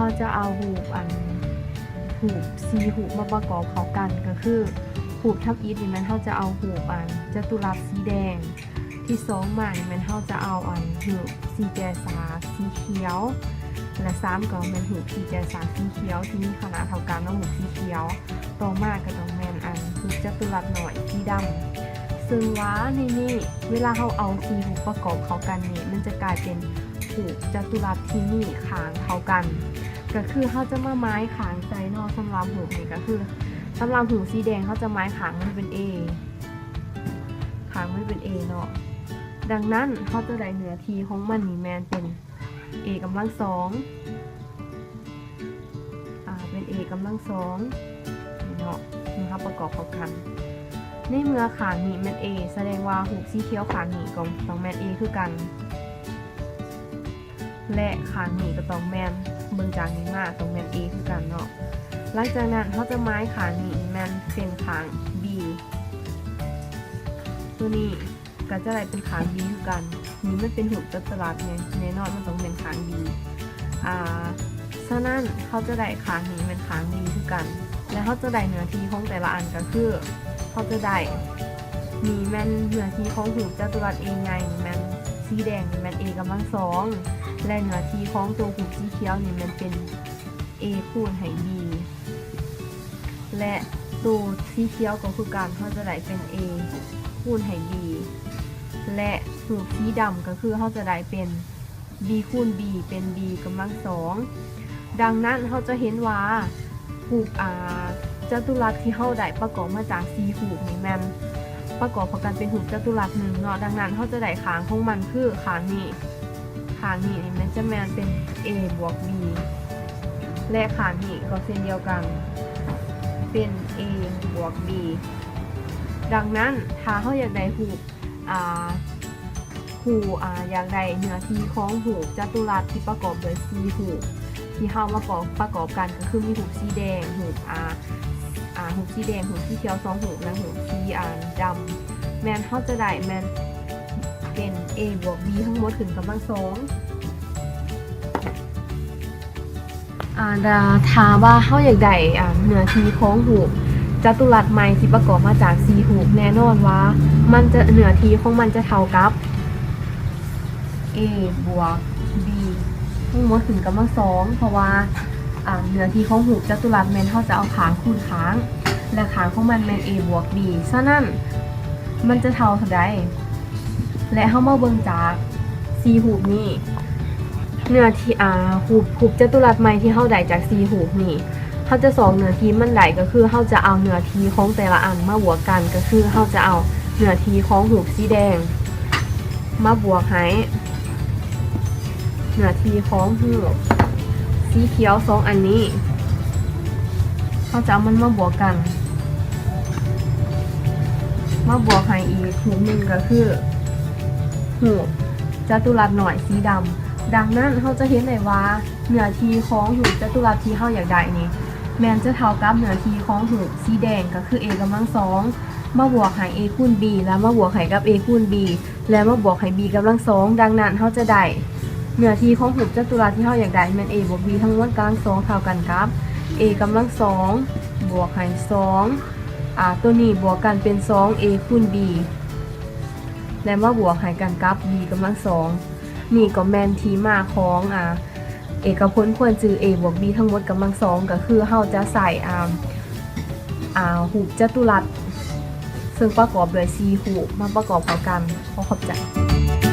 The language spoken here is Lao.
ເຮົາຈະເອົາຮູບອັນ ຮູບສີ່ຮູບມາປະກອບເຂົ້າກັນ ກໍຄືຮູບທຳອິດນີ້ແມ່ນເຮົາຈະເອົາຮູບອັນຈະຕຸລັດສີແດງ ທີສອງມານີ້ແມ່ນເຮົາຈະເອົາອັນຮູບສີ່ແຈສາກສີຂຽວ ແລະ ສາມກໍແມ່ນຮູບສີ່ແຈສາກສີຂຽວທີ່ມີຂະໜາດເທົ່າກັນເນາະ ຮູບສີຂຽວ. ຕໍ່ມາກໍຕ້ອງແມ່ນອັນຮູບຈະຕຸລັດນ້ອຍສີດຳ ເຊິ່ງວ່າໃນນີ້ເວລາເຮົາເອົາສີ່ຮູບປະກອບເຂົ້າກັນນີ້ ມັນຈະກາຍເປັນຮູບຈະຕຸລັດທີ່ມີຂ້າງເທົ່າກັນ ກໍຄືເຮົາຈະມາໝາຍຂ້າງໃສ່ເນາະ. ສຳລັບຮູບນີ້ກໍຄື ສຳລັບຮູບສີແດງເຮົາຈະໝາຍຂ້າງມັນເປັນ A ຂ້າງມັນເປັນ A ເນາະ. ດັ່ງນັ້ນເຮົາຈະໄດ້ເນື້ອທີ່ຂອງມັນນີ້ແມ່ນເປັນ A ກຳລັງສອງ ອາ ເປັນ A ກຳລັງສອງນີ້ເນາະ ເຮົາປະກອບເຂົ້າກັນ. ໃນເມື່ອຂ້າງນີ້ແມ່ນ A ສະແດງວ່າຮູບສີຂຽວຂ້າງນີ້ກໍຕ້ອງແມ່ນ A ຄືກັນ ແລະ ຂ້າງນີ້ກໍຕ້ອງແມ່ນ ເບິ່ງຈາກນີ້ມາຕ້ອງແມ່ນ A ຄືກັນເນາະ. ຫຼັງຈາກນັ້ນເຮົາຈະໝາຍຂ້າງນີ້ແມ່ນເປັນຂ້າງ B ໂຕນີ້ ກໍຈະໄດ້ເປັນຂ້າງ B ຄືກັນ. ນີ້ມັນເປັນຮູບຈັດຕຸລັດໄງ ແນ່ນອນມັນຕ້ອງແມ່ນຂ້າງ B ອາ ສະນັ້ນເຮົາຈະໄດ້ຂ້າງນີ້ແມ່ນຂ້າງ B ຄືກັນ ແລະ ເຮົາຈະໄດ້ເນື້ອທີ່ຂອງແຕ່ລະອັນ ກໍຄືເຮົາຈະໄດ້ ນີ້ແມ່ນເນື້ອທີ່ຂອງຮູບຈັດຕຸລັດ A ໃຫຍ່ ນີ້ແມ່ນສີແດງ ນີ້ແມ່ນ A ກຳລັງສອງ ແລະ ເນື້ອທີ່ຂອງໂຕຮູບສີຂຽວນີ້ແມ່ນເປັນ A ຄູນໃຫ້ B ແລະ ໂຕສີຂຽວກໍຄືກັນ ເຮົາຈະໄດ້ເປັນ A ຄູນໃຫ້ B ແລະ ຮູບສີດຳກໍຄືເຮົາຈະໄດ້ເປັນ B ຄູນ B ເປັນ B ກຳລັງສອງ. ດັ່ງນັ້ນເຮົາຈະເຫັນວ່າຮູບ ອາ ຈັດຕຸລັດທີ່ເຮົາໄດ້ປະກອບມາຈາກສີ່ຮູບນີ້ແມ່ນປະກອບເຂົ້າກັນເປັນຮູບຈັດຕຸລັດໜຶ່ງເນາະ. ດັ່ງນັ້ນເຮົາຈະໄດ້ຂ້າງຂອງມັນຄືຂ້າງນີ້ ຂ້າງນີ້ນີ້ແມ່ນຈະແມ່ນເປັນ A ບວກ B ແລະ ຂ້າງນີ້ກໍເຊັ່ນດຽວກັນ ເປັນ A ບວກ B. ດັ່ງນັ້ນ ຖ້າເຮົາຢາກໄດ້ຮູບ ອາ ຮູບ ອາ ຢາກໄດ້ເນື້ອທີ່ຂອງຮູບຈັດຕຸລັດທີ່ປະກອບດ້ວຍສີ່ຮູບ ທີ່ເຮົາມາປະກອບກັນ ກໍຄືມີຮູບສີແດງ ຮູບ ອາ ອາ ຮູບສີແດງ ຮູບສີຂຽວສອງຮູບ ແລະ ຮູບສີ ອາ ດຳ ແມ່ນເຮົາຈະໄດ້ແມ່ນເປັນ A ບວກ B ທັງໝົດຂຶ້ນກຳລັງສອງ. ອາ ຖ້າວ່າເຮົາຢາກໄດ້ ອາ ເນື້ອທີ່ຂອງຮູບຈັດຕຸລັດໃໝ່ທີ່ປະກອບມາຈາກສີ່ຮູບ ແນ່ນອນວ່າມັນຈະ ເນື້ອທີ່ຂອງມັນຈະເທົ່າກັບ A ບວກ B ທັງໝົດຂຶ້ນກຳລັງສອງ ເພາະວ່າ ອາ ເນື້ອທີ່ຂອງຮູບຈັດຕຸລັດແມ່ນເຮົາຈະເອົາຂ້າງຄູນຂ້າງ ແລະ ຂ້າງຂອງມັນແມ່ນ A ບວກ B. ສະນັ້ນ ມັນຈະເທົ່າເທົ່າໃດ? ແລະ ເຮົາມາເບິ່ງຈາກສີ່ຮູບນີ້ ເນື້ອທີ່ ອາ ຮູບ ຮູບຈັດຕຸລັດໃໝ່ທີ່ເຮົາໄດ້ຈາກສີ່ຮູບນີ້ ເຮົາຈະຊອກເນື້ອທີ່ມັນໄດ້ ກໍຄືເຮົາຈະເອົາເນື້ອທີ່ຂອງແຕ່ລະອັນມາບວກກັນ ກໍຄືເຮົາຈະເອົາເນື້ອທີ່ຂອງຮູບສີແດງມາບວກໃຫ້ເນື້ອທີ່ຂອງຮູບສີຂຽວສອງອັນນີ້ ເຮົາຈະເອົາມັນມາບວກກັນ ມາບວກໃຫ້ອີກຮູບໜຶ່ງ ກໍຄືຮູບຈັດຕຸລັດນ້ອຍສີດຳ. ດັ່ງນັ້ນ ເຮົາຈະເຫັນໄດ້ວ່າເນື້ອທີ່ຂອງຮູບຈັດຕຸລັດທີ່ເຮົາຢາກໄດ້ນີ້ ແມ່ນຈະເທົ່າກັບເນື້ອທີ່ຂອງຮູບສີແດງ ກໍຄື A ກຳລັງສອງ ມາບວກໃຫ້ A ຄູນ B ແລະ ມາບວກໃຫ້ກັບ A ຄູນ B ແລະ ມາບວກໃຫ້ B ກຳລັງສອງ. ດັ່ງນັ້ນ ເຮົາຈະໄດ້ເນື້ອທີ່ຂອງຮູບຈັດຕຸລັດທີ່ເຮົາຢາກໄດ້ແມ່ນ A ບວກ B ທັງໝົດກຳລັງສອງເທົ່າກັນກັບ A ກຳລັງສອງບວກໃຫ້ສອງ ອາ ໂຕນີ້ບວກກັນເປັນສອງ A ຄູນ B ແລະ ມາບວກໃຫ້ກັນກັບ B ກຳລັງສອງ. ນີ້ກໍແມ່ນທີ່ມາຂອງ ອາ ເອກະພົນຄວນຈື່ A ບວກ B ທັງໝົດກຳລັງສອງ ກໍຄືເຮົາຈະໃຊ້ ອາ ອາ ຮູບຈັດຕຸລັດ ເຊິ່ງປະກອບດ້ວຍສີ່ຮູບມາປະກອບເຂົ້າກັນ. ຂໍຂອບໃຈ.